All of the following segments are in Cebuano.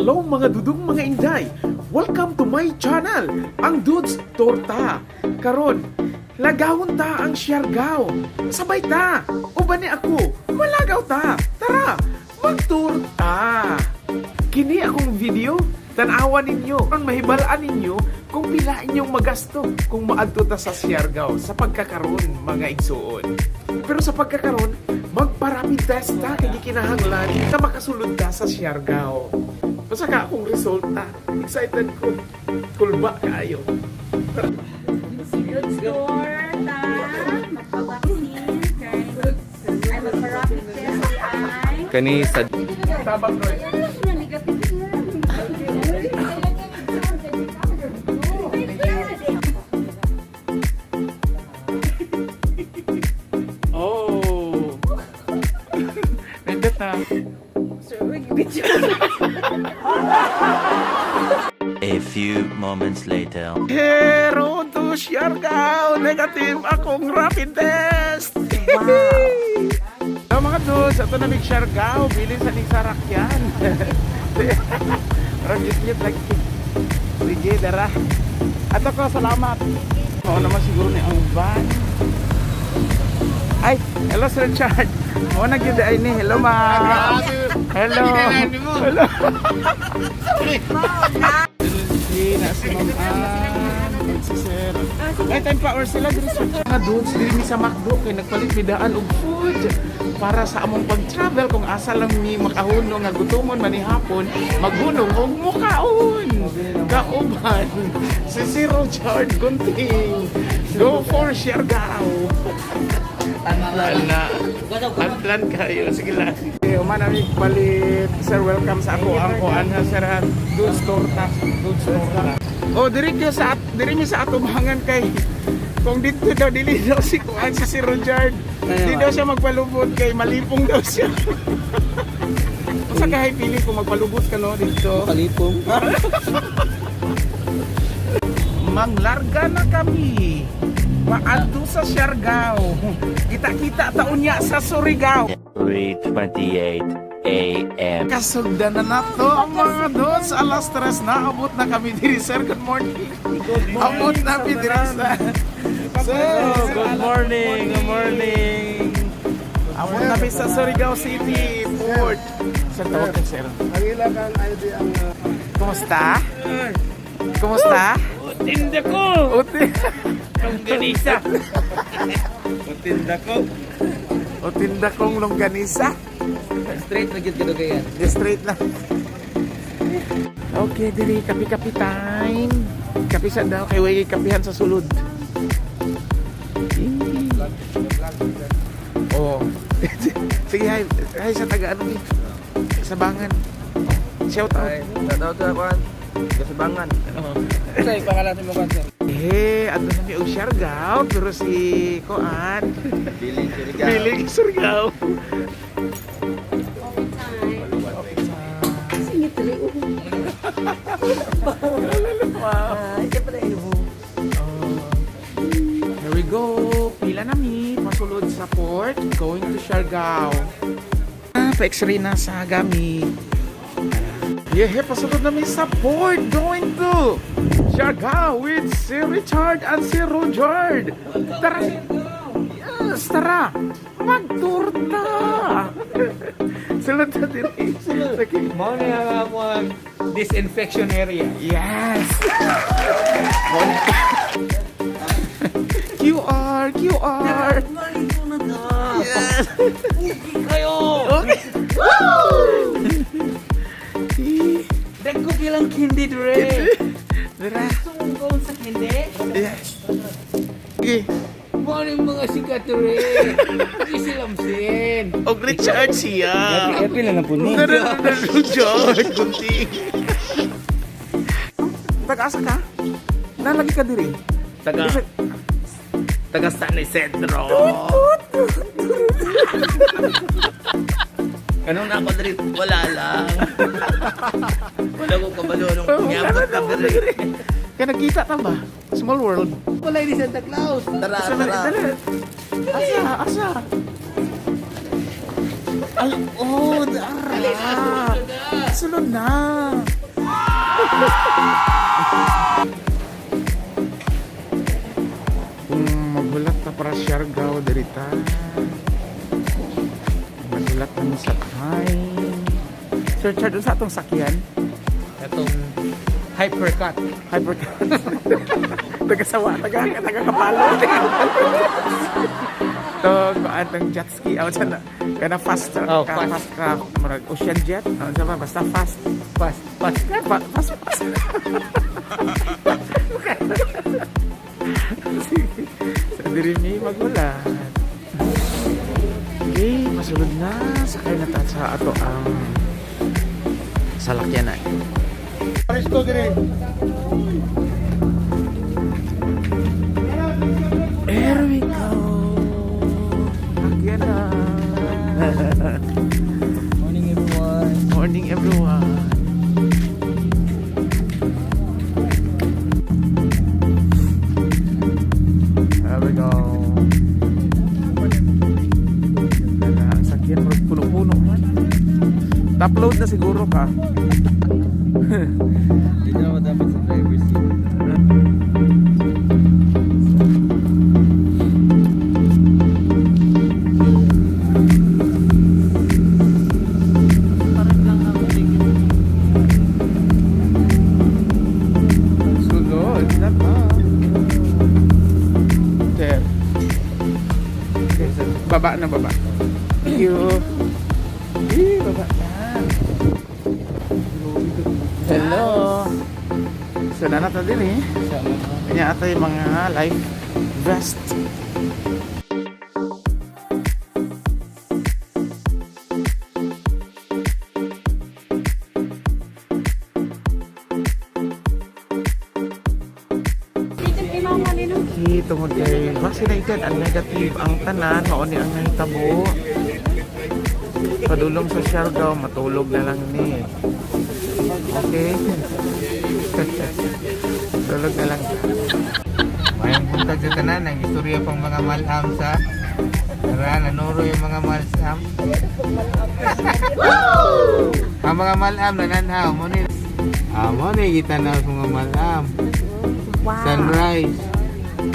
Hello, mga dudong, mga inday! Welcome to my channel, ang Dudes Torta. Karon, lagawon ta ang Siargao. Sabay ta! Uban ni ako, malagaw ta! Tara, magtorta! Kini akong video, tanawan ninyo, ang mahibalaan ninyo kung pila inyong magasto kung maadto ta sa Siargao sa pagkakaroon, mga igsuon. Pero sa pagkakaroon, magpa-rapid test ta kay gikinahanglan na makasulod ta sa Siargao. Basta ka akong resulta. Excited ko. Kulba kaayo. Goods store ta, magpa-vaccine, kay, ay, magpa-rapid test ay. Kani sa Tabang, Roy. Negative na. Oh. Nindot na. A few moments later. Hero to Siargao! Negative akong rapid test! Wow! So mga dudes, ito na mig Siargao. Bilin sa ning sarakyan. Parang git lagi. Sige, dara. Ato ko, salamat. Oo naman siguro ni ang van. Ay, hello, Sir Richard. Mo na gyud ay ni. Hello, ma'am. Hello. Hello. Sige, na si Ma'am Ann. Si Sir. Ay, time pa or sila diri sa mga dudes diri mi sa McDo kay nagpalit mi daan og food para sa among pag-travel kung asa lang mi makahunong nga gutomon man ni hapon maghunong og mukaon. Kauban si Sir Richard Gunting. Go for Siargao. Antlan na. Antlan kayo. Sige lang. Okay, human nami palit. Sir, welcome sa ako. Ang kuan ha, sir ha. Dudes Torta. Dudes Torta. Oh, diri mi sa atubangan kay kung dito daw dili daw si kuan si Sir Richard. Di daw siya magpalubot kay malipong daw siya. Unsa kahay pili kung magpalubot ka no dito? Kalipong. Manglarga na kami. Maadto sa Siargao. Kita-kita taon niya sa Surigao. 3:28 a.m. Kasugdan na nato ang mga dots. Alas 3 na. Abot na kami diri, sir. Good morning. Abot na kami diri sa... Sir, Good morning, good morning. Abot na kami sa Surigao City Port. Sir, tawag ka, sir. Ang ilang ID ang Kumusta? Kumusta? Utinda ko. Uti. Longganisa. Utinda ko. Utinda kong longganisa. Straight na gyud kadugayan. Straight lang. Okay, diri kape-kape time. Kape sa daw kay way kapihan sa sulod. Oh. Sige, hi. Hi sa taga ano ni? Sa bangan. Shout out. Shout out sa kuan. Kasibangan. Oh. Sa pangalan mo kuan, sir? Eh, adto na mi og Siargao pero si Koan Billing Surigao. Biling Siargao. Singit rin. Siyempre, ibo. Here we go. Pila na mi pasulod sa port going to Siargao. Ah, pa-x-ray na sa gami. Yeah, pasulod na mi sa port going to Siargao with si Richard and si Roger. Tara. Yes, tara. Magturta. Sulod na diri. Sige. Mao ni ang among disinfection area. Yes! QR! QR! Yes! Kayo. Okay! Dagko bilang kindi dire. Dira. Tungkol sa kindi. Yes! Okay. Mao ni mga sikat dire. Isilamsin. Og Richard siya! Happy na lang po ni. Richard! Kunti! Tag-asa ka? Nalagi ka diri? Taga taga San Isidro. Ano na ako diri? Wala lang. Wala ko kabalo nung pangyabot ka diri. Kaya nagkita ta ba? Small world. Wala ni Santa Claus. Tara, Asa, tara. dali. Asa, asa. Ay, oh, dara. Sulod na. Kung maghulat ta para Siargao, diri ta. Maghulat kami sa time. Sir Chad, unsa atong sakyan? Itong hypercut. Hypercar. Taga sawa, taga taga kapalo. To kuan tong jet ski out sa kana fast Oh, ka, fast. Fast craft murag ocean jet. Ano sa ba basta fast. Fast, fast. Fast fast. Sige. Sa diri mi magulat. Okay, masulod na. Sakay na ta sa ato ang salakyan na. Aristo dire. There we go. Sakyan na. Morning, everyone. Morning, everyone. There we go. Wala, ang sakyan murag puno-puno man. Top load na siguro ka. Dito na dapat sa driver's seat. Sulod na pa. There. Okay, sir. Baba na baba. Thank you. Eh, baba na. Hello. So, nanata din eh. Kanya ata yung mga life vest. Okay, tungod kay vaccinated ang negative ang tanan, mao ni ang nahitabo. Padulong sa Siargao, matulog na lang ni. Okay? Tulog na lang. Mayong buntag sa tanan, ang istorya pang mga malam sa Tara, nanuro yung mga malam. Ang mga malam nananhaw mo ni. Ah, mo ni kita na mga malam. Wow. Sunrise.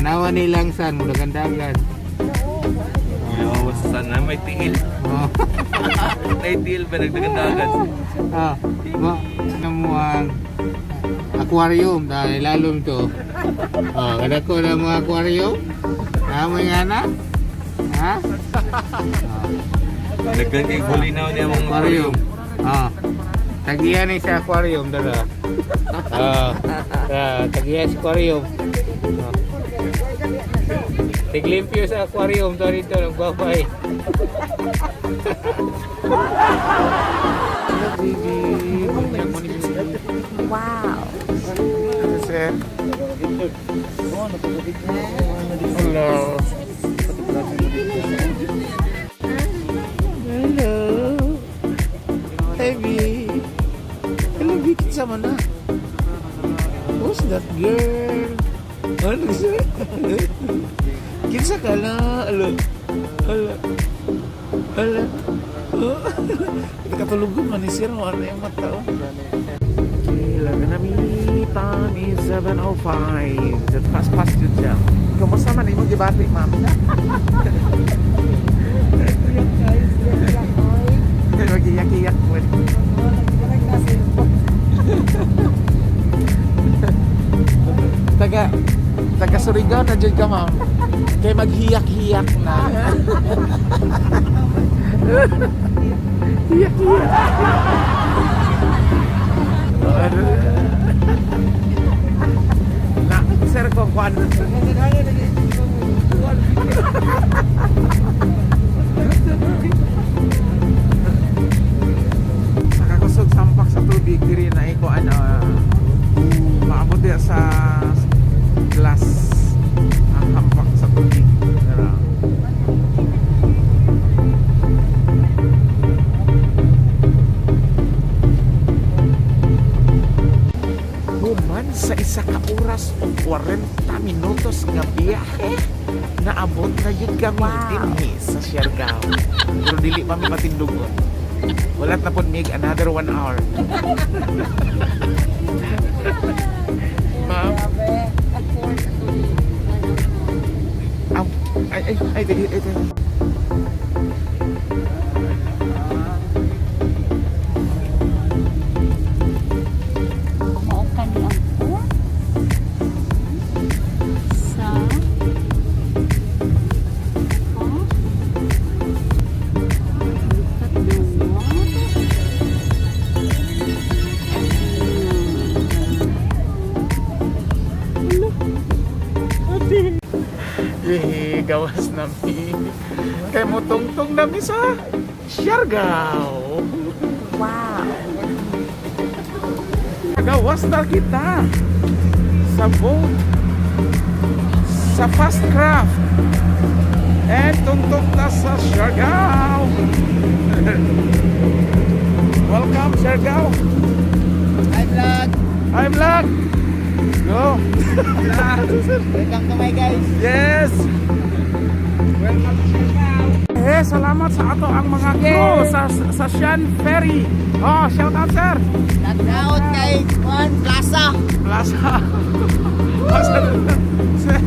Nawa nilang san mo dagan-dagan. Oo, sana may tiil. Oh. May tiil ba nagdagandagan? Ah, mo ano mo ang aquarium dahil lalom to. Oh, kada ko na mga aquarium. Namo nga na? Ha? Nagdan kay bulinaw niya mga Aquarium. Ah. Tagiya ni sa aquarium dara. Ah, ah, tagiya sa aquarium. Ah. Tiglimpyo sa aquarium to dito ng babay. Hello, baby. Bunyag mo ni baby. Wow. Ano, sir? Hello. Hello. Hey, B. Hello, B. Kinsa man na? Who's that girl? Ano siya? Kinsa ka na? Hello. Hello. Hello. Oh. Katulugon man ni sir mo ano yung mata oh. Okay, laga na mi. Time is 7:05. The fast fast yun siya. Kumusta man imong gibati, ma'am? Magiyak-iyak mo. Taga taga Surigao na jud ka, ma'am. Kay maghiyak-hiyak na. Hiyak-hiyak. Ano? Na, sir, kung kuan. Sa kakusog sampak sa tubig diri na iko ano maabot diya sa glass ang hampak sa tubig. Dara. Human sa isa ka oras o 40 minutos nga biyahe, naabot na jud kami dinhi sa Siargao. Pero dili pa mi patindugon. Wala na pod mig another 1 hour. Ma'am. Aw, ay, ay, ay, ay, ay, ay. Mao kani ang port sa, oh, look at the water. Yehey, gawas na mi. Kay motungtong na mi sa Siargao. Wow. Gawas na kita sa boat, sa fast craft, and tungtong na sa Siargao. Welcome, Siargao. Hi, vlog! Hi, vlog. Go. Welcome to my guys! Yes. Welcome to Siargao! Eh, salamat sa ato ang mga crew sa Sian Ferry. Oh, shout out, sir. Shout out kay Juan Plaza! Plaza. Plaza. Sir.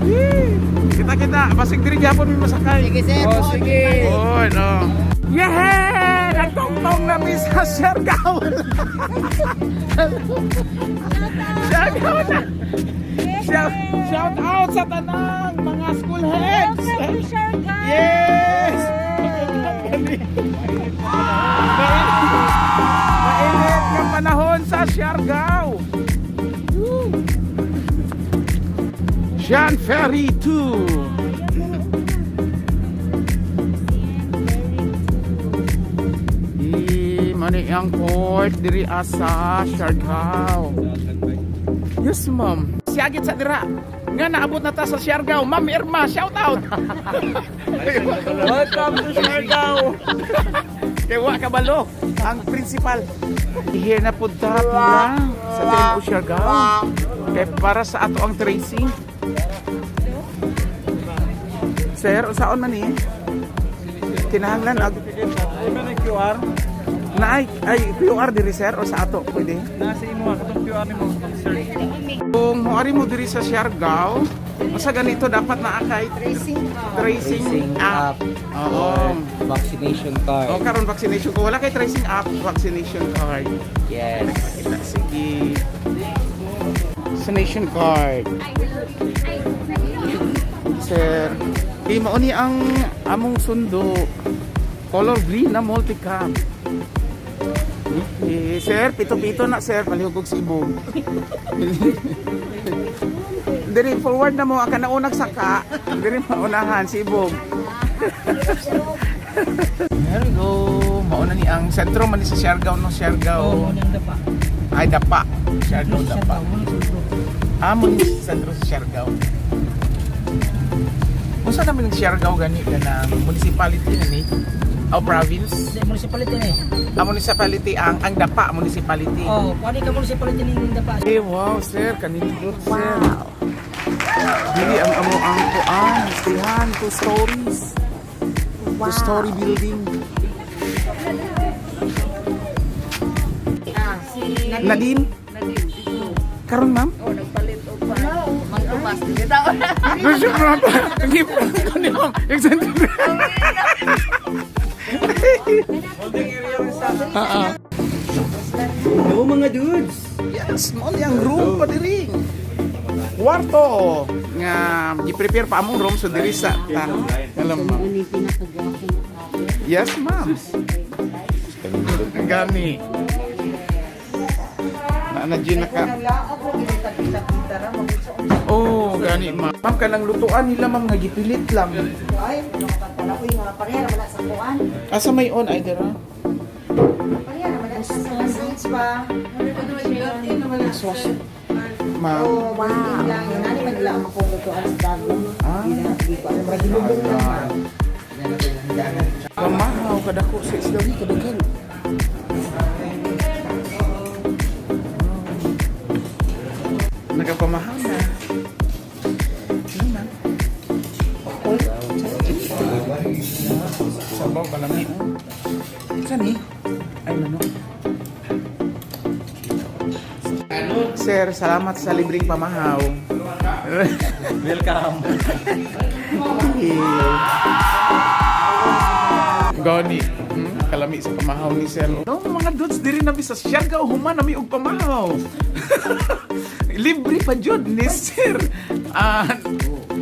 Yee. Kita kita, basig diri gyapon mi masakay. Sige, sir! Oh, sige. Oh, no. Yeah! Nagtongtong na mi sa Siargao. Siargao na. Shout out sa tanang mga school heads. Welcome to Siargao. Yes! Mainit ng panahon sa Siargao. Sian Ferry 2. Mani ang port diri asa Siargao. Yes, ma'am. Siyagit sa dira. Nga naabot na ta sa Siargao. Ma'am Irma, shout out. Welcome to Siargao! Kay wa kabalo ang principal. Here na pud ta pila sa TMO Siargao. Kay para sa ato ang tracing. Sir, usaon man ni? Kinahanglan ag Ay, may QR. na ay, ay QR diri, sir, o sa ato pwede. Nasa imo katong QR nimo mag-search. Kung moari mo diri sa Siargao, sa ganito dapat naa kay Tracing tracing app. Oo. Vaccination card. O karon vaccination ko wala kay tracing app, vaccination card. Yes. Kita sige. Vaccination card. Sir, di mao ni ang among sundo. Color green na multicam. Eh, sir, pito-pito na, sir, palihog og sibog. Diri forward na mo ang kanaunag saka. Diri maunahan sibog. There we go. Mauna ni ang sentro man ni sa Siargao, no? Siargao. Oh, nang dapa. Ay, Dapa. Siargao, Dapa. Ah, mo ni sentro sa Siargao. Unsa naman ang Siargao gani ka municipality na ni? O province? Hindi, municipality na eh. Ang municipality ang Dapa municipality. Oh, kuani ka municipality ning dapa. Eh, wow, sir, kanindot, sir. Wow. Dili ang amo ang kuan, tihan, two stories. Wow. Two story building. Nadine? Karon, ma'am? Oh, nagpalit og pa. Mang Tomas dito. Gusto ko na pa. Hindi po ko ni ma'am. Excited. Hello, mga dudes. Yes, mo ang room pa diri. Kwarto nga gi-prepare pa among room so diri sa ta. Alam mo. Ano yung pinakagwapo na couple? Yes, ma'am. Gani. Na na na ka. Oh, gani, ma'am. Ma'am, kanang lutuan nila, ma'am, nga gipilit lang. Ay, mga uy, mga pareha naman na sa kuan. Asa may on ay dira? Pareha naman na sa beach ba? Sauce. Ma'am. Oh, wow. Lang yun. Ano man nila ang makulutuan sa dagom? Ah. Hindi ko alam. Magilubong lang ba? Kamahaw kadako sa isla ni kadaghan. Nagapamahaw na. Ano, ma'am? Sabaw. Wow, kalami oh. Saan ni? Ay, manok. Sir, salamat sa libreng pamahaw. Welcome. Gani, kalami sa pamahaw ni Sir. No, mga dudes, diri na mi sa Siargao, human na mi og pamahaw. Libre pa jud ni Sir. Ah,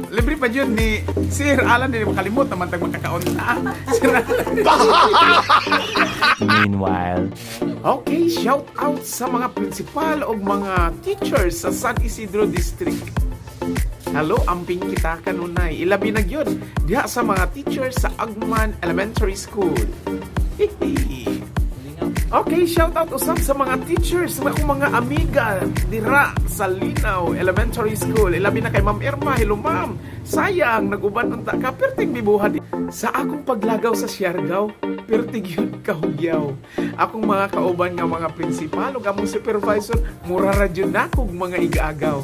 libre pa jud ni Sir Alan, dili makalimot naman tag makakaon ta. Sir Alan. Meanwhile. Okay, shout out sa mga principal o mga teachers sa San Isidro District. Hello, amping kita kanunay. Ilabi na gyud diha sa mga teachers sa Agman Elementary School. Hihi. Okay, shout out usab sa mga teachers, sa akong mga amiga dira sa Linaw Elementary School. Ilabi na kay Ma'am Irma. Hello, ma'am. Sayang naguban unta ka perting bibuha di. Sa akong paglagaw sa Siargao, perting yun kahugyaw. Akong mga kauban nga mga prinsipal ug among supervisor, mura ra jud na kog mga igaagaw.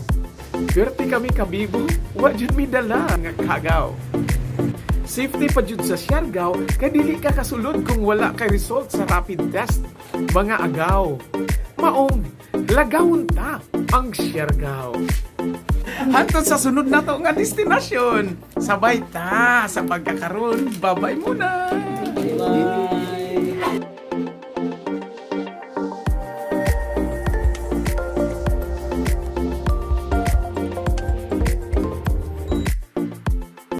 Perti kami kabibo, wa jud mi dala nga kagaw. Safety pa jud sa Siargao kay dili ka kasulod kung wala kay result sa rapid test. Mga agaw. Maong lagawon ta ang Siargao. Hantod sa sunod nato nga destinasyon. Sabay ta sa pagkakaron. Babay muna.